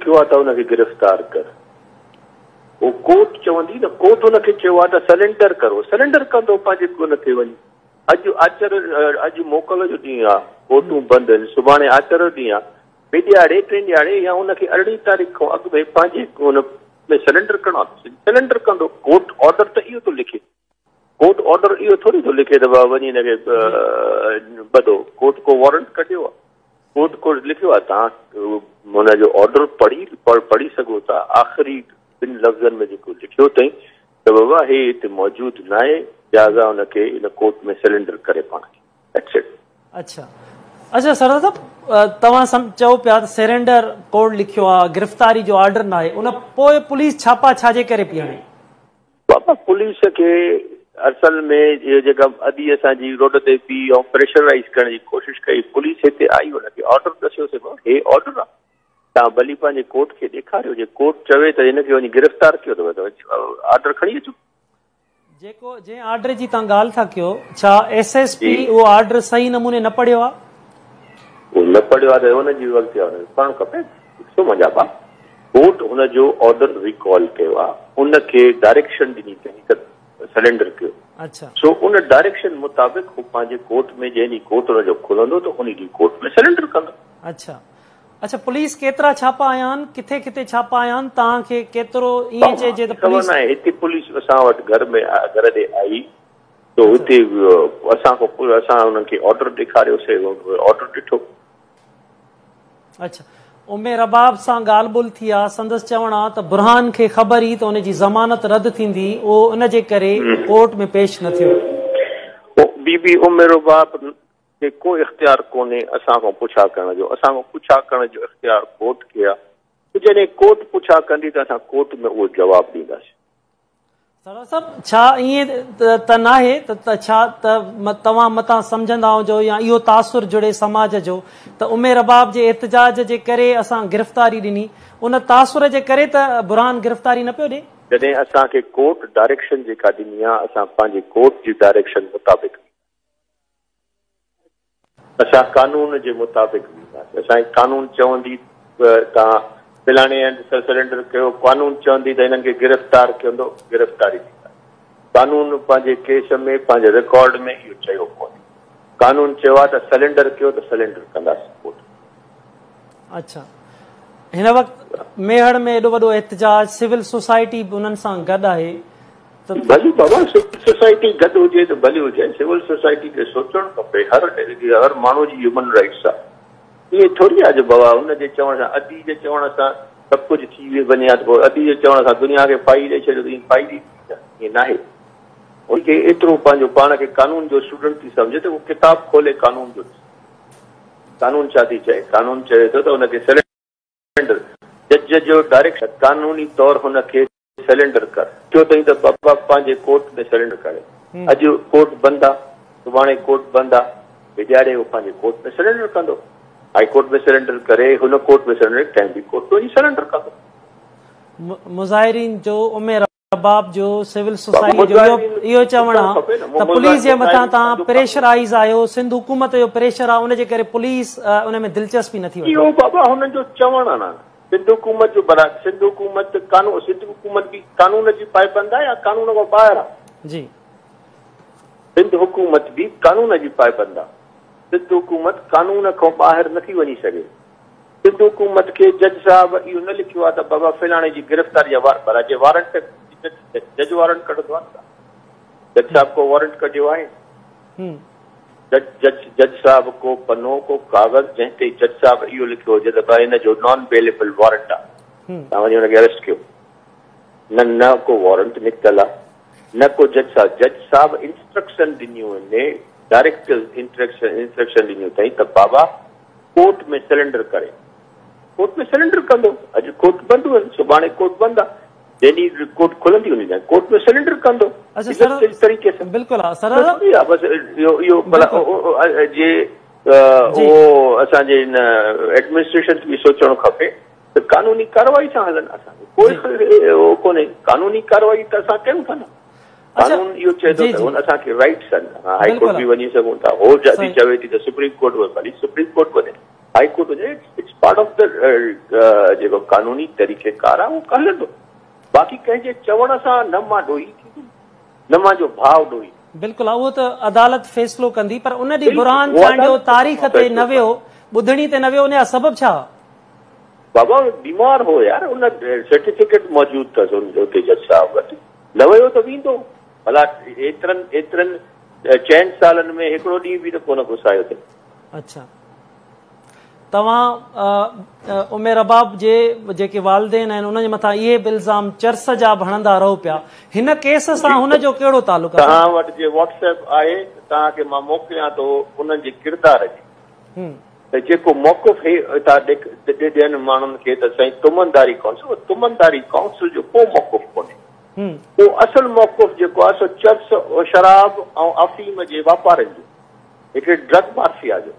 لکيو آهي ته ان کي گرفتار ڪر. هو ڪورٽ چوندي نه، ڪورٽ هن کي چيو آهي ته سرينڊر ڪر، هو سرينڊر ڪندو پنهنجي ان کي وڃي. اڄ آچر، اڄ موڪل جو ڏينهن آهي، ڪورٽون بند آهن، سڀاڻي آچر جو ڏينهن آهي، ٻئي ڏهاڙي، ٽئين ڏهاڙي يا ان کي 18 تاريخ کان اڳ ۾ پنهنجي ان ۾ سرينڊر ڪرڻو آهي، سرينڊر ڪندو. ڪورٽ آرڊر ته اهو ٿو لکي. ڪورٽ آرڊر اهو ٿوري ٿو لکي ته وڃي هن کي ٻڌو. ڪورٽ ڪو وارنٽ ڪڍيو آهي، ڪورٽ ڪو لکيو آهي، توهان هن جو آرڊر پڙهي پڙهي سگهو ٿا. آخري ٻن لفظن ۾ جيڪو لکيو اٿئي ته بابا هي هتي موجود ناهي، لهٰذا هن کي هن ڪورٽ ۾ سرينڊر ڪري پاڻ کي. That's it. اڇا اڇا سردار صاحب، توهان چئو پيا ته سرينڊر ڪورٽ لکيو آهي، گرفتاري جو آرڊر ناهي، ان پوء پوليس ڇاپا ڇا جي ڪري پئي هڻي؟ بابا پوليس کي اصل ۾ اهو جيڪا ادي اسان جي روڊ تي بيهي ۽ پريشرائيز ڪرڻ جي ڪوشش ڪئي، پوليس هتي آئي ان کي آرڊر ڏسيوسي بابا هي آرڊر آ، توهان ڀلي پنهنجي ڪورٽ کي ڏيکاريو، جي ڪورٽ چوي ته هن کي وڃي گرفتار ڪيو ته آرڊر کڻي اچو. جيڪو جنهن آرڊر جي توهان ڳالهه ٿا ڪيو، ڇا ايس ايس پي اهو آرڊر صحيح نموني نه پڙهيو آ؟ اهو نه پڙهيو آ ته ان جي غلطي آ، ان کي پڙهڻ کپي. ڏسو منهنجا ڀاء، ڪورٽ هن جو آرڊر ريڪال ڪيو آ، ان کي ڊائريڪشن ڏني اٿئي ته سرينڊر ڪيو، سو ان ڊائريڪشن مطابق هو پنهنجي ڪورٽ ۾ جنهن ڏينهن ڪورٽ هن جو کلندو ته ان ڏينهن ڪورٽ ۾ سرينڊر ڪندو. اڇا اڇا پوليس ڪيترا ڇاپا هنيا آهن، ڪٿي ڪٿي ڇاپا هنيا آهن، توهان کي ڪيترو ائين چئجي ته پوليس. خبر ناهي، هتي پوليس اسان وٽ گهر ۾ گهر ڏي آئي ته هتي اسان کان اسان انهن کي آرڊر ڏيکاريوسي، آرڊر ڏٺو. اڇا ام رباب سان ڳالهه ٻولهه ٿي آ، سندس چوڻ آ ته برهان کي خبر هئي ته ان جي ضمانت رد ٿيندي، اهو ان جي ڪري ڪورٽ ۾ پيش نه ٿيو. بي بي ام رباب کي ڪو اختيار ڪونهي اسان کان پڇا ڪرڻ جو، اسان کان پڇا ڪرڻ جو اختيار ڪورٽ کي آ، جڏهن ڪورٽ پڇا ڪندي ته اسان ڪورٽ ۾ اهو جواب ڏينداسين. سردار صاحب ڇا ائين ته ناهي ته ڇا ته توهان متان سمجهندا هجو يا اهو تاثر جڙي سماج جو ته ام رباب جي احتجاج جي ڪري اسان گرفتاري ڏني، ان تاثر جي ڪري ته برهان گرفتاري نه پيو ڏي؟ جڏهن اسان کي ڪورٽ ڊائريڪشن جيڪا ڏني آهي اسان پنهنجي ڪورٽ جي ڊائريڪشن مطابق اسان قانون جي مطابق وينداسين. اسان کي قانون چوندي ته توهان فلاڻي هنڌ سرينڊر ڪيو، قانون چوندي ته هنن کي گرفتار ڪيندو، گرفتاري ڏينداسين. قانون پنهنجي ڪيس ۾ پنهنجي رڪارڊ ۾ اهو چيو ڪونهي. قانون چيو آهي ته سرينڊر ڪيو ته سرينڊر ڪنداسين ڪورٽ ۾. اڇا هن وقت ميهڙ ۾ ايڏو وڏو احتجاج، سول سوسائٽي به انهن سان گڏ آهي. ڀلي بابا سول سوسائٽي گڏ هجي ته ڀلي هجي، سول سوسائٽي کي سوچڻ کپي، هر هر ماڻهو جي هيومن رائيٽس آ، ائين ٿوري آ جو بابا هن جي چوڻ سان ادي جي چوڻ سان سڀ ڪجهه ٿي وڃي ها ته پوء ادي جي چوڻ سان دنيا کي ڦاهي ڏئي ڇڏيو ته ائين ڦاهي ڏئي ڇا؟ ائين ناهي. هن کي ايترو پنهنجو پاڻ کي قانون جو اسٽوڊنٽ ٿي سمجهي ته اهو ڪتاب کولي قانون جو ڏسي قانون ڇا ٿي چئي، قانون چوي ٿو ته هن کي سرينڊر جج جو ڊائريڪشن قانوني طور هن کي سرينڊر ڪر. چيو اٿئي ته بابا پنهنجي ڪورٽ ۾ سرينڊر ڪري. اڄ ڪورٽ بند آ، سڀاڻي ڪورٽ بند آ، ٻئي ڏهاڙي هو پنهنجي ڪورٽ ۾ سرينڊر ڪندو. هائي ڪورٽ ۾ سرينڊر ڪري، هن ڪورٽ ۾ سرينڊر ڪنهن به ڪورٽ ۾ وڃي سرينڊر ڪندو. مظاهرين جو ام رباب جو سول سوسائٽي جو اهو چوڻ آ ته پوليس جي مٿان توهان پريشرائيز آهيو، سنڌ حڪومت جو پريشر آ ان جي ڪري پوليس ان ۾ دلچسپي نٿي وٺي. اهو بابا هنن جو چوڻ آ نه. سنڌ حڪومت جو ڀلا سنڌ حڪومت قانون سنڌ حڪومت به قانون جي پائبند آهي يا قانون کان ٻاهر آهي؟ جي. سنڌ حڪومت به قانون جي پائبند آهي. سنڌ حڪومت قانون کان ٻاهر نٿي وڃي سگهي. سنڌ حڪومت کي جج صاحب اهو نه لکيو آهي ته بابا فلاڻي جي گرفتاري جا وار ڀلا جي وارنٽ جج وارنٽ ڪڍندو آهي نه جج صاحب ڪو وارنٽ ڪڍيو آهي؟ جج جج جج صاحب ڪو پنو ڪو ڪاغذ جنهن تي جج صاحب اهو لکيو هجي ته ڀائي هن جو نان بيليبل وارنٽ آ توهان وڃي هن کي اريسٽ ڪيو نه نه ڪو وارنٽ نڪتل آ نه ڪو جج صاحب جج صاحب انسٽرڪشن ڏنيون آهن ڊائريڪٽ انسٽرڪشن انسٽرڪشن ڏنيون اٿئي ته بابا ڪورٽ ۾ سرينڊر ڪري ڪورٽ ۾ سرينڊر ڪندو اڄ ڪورٽ بند هئن سڀاڻي ڪورٽ بند آ جنهن ڏينهن ڪورٽ کلندي ان ڏينهن ڪورٽ ۾ سرينڊر ڪندو. اڇا سر طريقي سان بلڪل ها سر بس اهو اهو ڀلا جي اهو اسان جي هن ايڊمنسٽريشن کي به سوچڻ کپي ته قانوني ڪارروائي سان هلن اسان کي ڪوئي اهو ڪونهي قانوني ڪارروائي ته اسان ڪيون ٿا نه قانون اهو چئي ٿو ته هن اسان کي رائٽس آهن اسان هائي ڪورٽ به وڃي سگهون ٿا هو جڏهن چوي ٿي ته سپريم ڪورٽ ۾ ڀلي سپريم ڪورٽ وڃي. هائي ڪورٽ وڃي، it's part of the جيڪو قانوني طريقي ڪار آهي اهو هلندو. باقي ڪنهن جي چوڻ سان نه مان ڏوهي ٿيندم نه مان جو ڀاء ڏوهي. بلڪل اهو ته عدالت فيصلو ڪندي پر ان ڏينهن برهان چانڊيو تاريخ تي نه ويو، ٻڌڻي تي نه ويو ان جا سبب ڇا هئا؟ بابا بيمار هو يار ان سرٽيفڪيٽ موجود اٿس اتي جج صاحب وٽ، نه ويو ته ويندو ڀلا. ايترن ايترن 4 سالن ۾ هڪڙو ڏينهن به ته ڪونه گسايو اٿن. اڇا توهان ام رباب جي جيڪي والدين آهن انهن جي مٿان اهي به الزام چرس جا به هڻندا رهو پيا، هن ڪيس سان هن جو ڪهڙو تعلق آهي؟ توهان وٽ جي واٽس ايپ آهي ته توهان کي مان موڪليان ٿو انهن جي ڪردار جي ته جيڪو موقف هي ٿا ڏين ماڻهن کي ته سائين تمنداري ڪائونسل، تمنداري ڪائونسل جو ڪو موقف ڪونهي. اهو اصل موقف جيڪو آهي سو چرس شراب ۽ افيم جي واپارين جو، هڪڙي ڊرگ مافيا جو.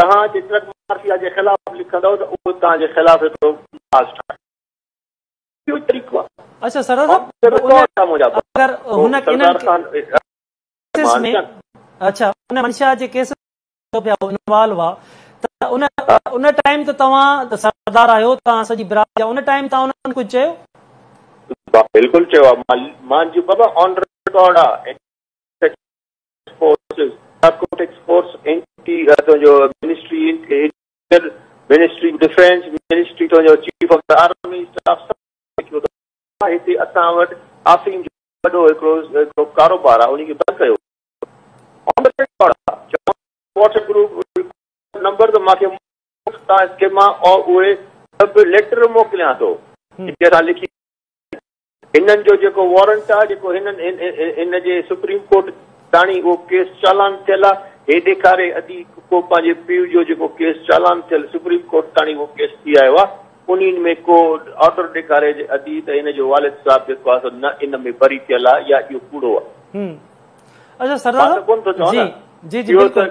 توهان جي ڊرگ مافيا جي خلاف لکندؤ ته اهو توهان جي خلاف هڪڙو محاذ ٺاهي. اهو ئي طريقو آهي. اڇا سردار صاحب اگر هن انهن ڪيسز ۾ اڇا ان منشا جي ڪيس ۾ پيا انوالو هئا ته ان ان ٽائيم ته توهان ته سردار آهيو، توهان سڄي برادري جا، ان ٽائيم توهان انهن ڪجهه چيو؟ بلڪل چيو آهي. مان جو بابا آن رڪارڊ آهي. فورسز، نارڪوٽڪس فورس، اينٽي تنهنجو ministry interior, ministry defence, ministry تنهنجو chief of the army staff سڀ لکيو اٿس. هتي اسان وٽ آفيم جو وڏو هڪڙو هڪڙو ڪاروبار آهي انهي کي بند ڪيو. آن the record آهي. واٽس ايپ گروپ نمبر ته مان کي توهان کي مان اهي سڀ ليٽر موڪليان ٿو جيڪي اسان لکي هنن جو جيڪو وارنٽ آ جيڪو هنن هن جي سپريم ڪورٽ تاڻي اهو ڪيس چالان ٿيل آ هي ڏيکاري ادي ڪو پنهنجي پيء جو جيڪو ڪيس چالان ٿيل سپريم ڪورٽ تاڻي اهو ڪيس ٿي آيو آ انهين ۾ ڪو آرڊر ڏيکاري ادي ته هن جو والد صاحب جيڪو آ سو نه ان ۾ بري ٿيل آ يا اهو ڪوڙو آ. اڇا سردار مان ته ڪونه ٿو چوان نه. جي جي اهو ته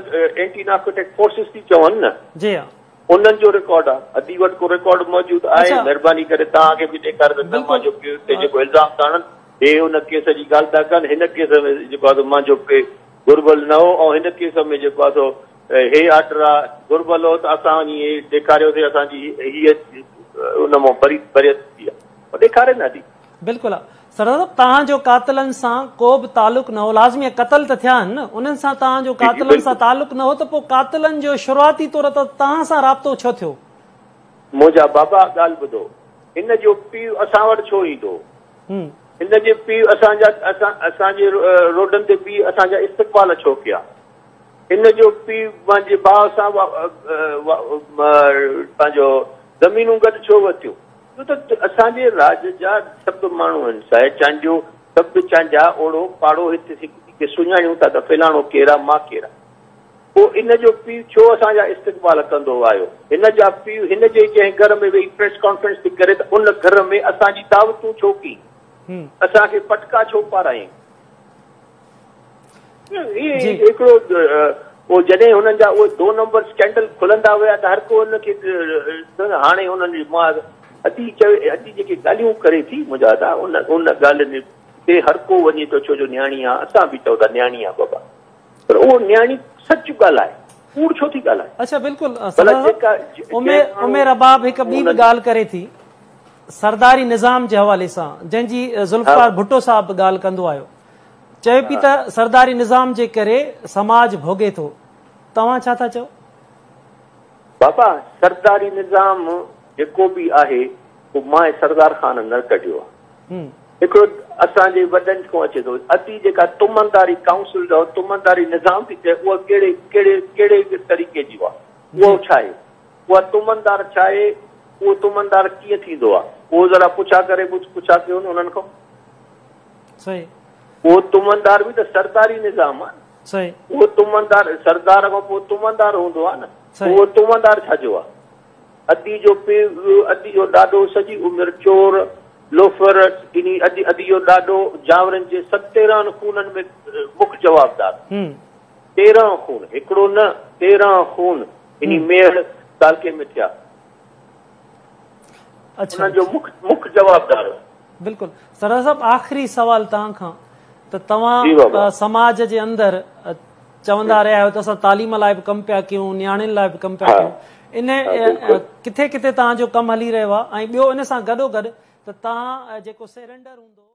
اينٽي نارڪوٽڪ فورسز ٿي چون نه. جي ها. انهن جو رڪارڊ آ. ادي وٽ ڪو رڪارڊ موجود آهي مهرباني ڪري توهان کي به ڏيکاري ته نه مانجو پيء تي جيڪو الزام ٿا هڻن هي ان ڪيس جي ڳالهه ٿا ڪن هن ڪيس ۾ جيڪو آ سو مانجو پيء گهربل نه هو ۽ هن ڪيس ۾ جيڪو آ سو هي آرڊر آ گهربل هو ته اسان وڃي هي ڏيکاريوسي اسان جي هي ان مان بري بريت ٿي آ ڏيکاري نه ادي. بلڪل سردار صاحب توهان جو قاتلن سان ڪو به تعلق نه هو لازمي قتل ته ٿيا آهن نه انهن سان توهان جو قاتلن سان تعلق نه هو ته پوء قاتلن جو شروعاتي طور ته توهان سان رابطو ڇو ٿيو؟ منهنجا بابا ڳالهه ٻڌو هن جو پيء اسان وٽ ڇو ايندو هو هن جي پيء اسان جا اسان جي روڊن تي بيهي اسان جا استقبال ڇو ڪيا هن جو پيء پنهنجي ڀاء سان پنهنجو زمينون گڏ ڇو ورتيون ڇو ته اسان جي راڄ جا سڀ ماڻهو آهن، سائي چانڊيو، سڀ چانڊيا، اوڙو پاڙو هت هڪ ٻئي کي سڃاڻيون ٿا ته فلاڻو ڪير آ، مان ڪير آ. پوء ان جو پيء ڇو اسان جا استقبال ڪندو آيو؟ هن جا پيء هن جي جنهن گهر ۾ ويهي پريس ڪانفرنس ٿي ڪري ته ان گهر ۾ اسان جي دعوتون ڇو ڪيئي؟ اسان کي پٽڪا ڇو پارايائين؟ هي هڪڙو پوء جڏهن هنن جا اهي دو نمبر اسڪينڊل کلندا ويا ته هر ڪو ان کي هاڻي انهن جي مان ادي چوي ادي جيڪي ڳالهيون ڪري ٿي منهنجا ادا ان ان ڳالهين تي هر ڪو وڃي ٿو ڇو جو نياڻي آ اسان به چئون ٿا نياڻي آ بابا پر اهو نياڻي سچ ڳالهائي ڪوڙ ڇو ٿي ڳالهائي. اڇا بلڪل ام رباب هڪ ٻي به ڳالهه ڪري ٿي سرداري نظام جي حوالي سان جنهن جي ذوالفقار ڀٽو صاحب به ڳالهه ڪندو آيو چوي پي ته سرداري نظام جي ڪري سماج ڀوڳي ٿو توهان ڇا ٿا چئو؟ بابا سرداري نظام جيڪو به آهي اهو مان ۽ سردار خان نه ڪڍيو آهي هڪڙو اسان جي وڏن کان اچي ٿو ادي جيڪا تمنداري ڪائونسل جو تمنداري نظام ٿي چئي اها ڪهڙي ڪهڙي ڪهڙي طريقي جي آهي اهو ڇا آهي اها تمندار ڇا آهي اهو تمندار ڪيئن ٿيندو آهي اهو ذرا پڇا ڪري پڇا ڪيو نه انهن کان. صحيح. اهو تمندار به ته سرداري نظام آ نه. صحيح. اهو تمندار سردار کان پوء تمندار هوندو آ نه. صحيح. اهو تمندار ڇا جو آ؟ ادي جو پيء ادي جو ڏاڏو سڄي عمر چور، لوفر، انهي ادي ادي جو ڏاڏو جانورن جي 13 خونن ۾ مک جوابدار. 13 خون، هڪڙو نه 13 خون انهي ميهڙ تعلقي ۾ ٿيا. اڇا. انهن جو مک مک جوابدار. بلڪل سردار صاحب آخري سوال توهان کان ته توهان سماج جي اندر چوندا رهيا آهيو ته اسان تعليم لاء به ڪم پيا ڪيون، نياڻين لاء به ڪم پيا ڪيون، ان ڪٿي ڪٿي توهان جو ڪم هلي رهيو آهي ۽ ٻيو ان سان گڏوگڏ ته توهان جيڪو سرينڊر هوندو.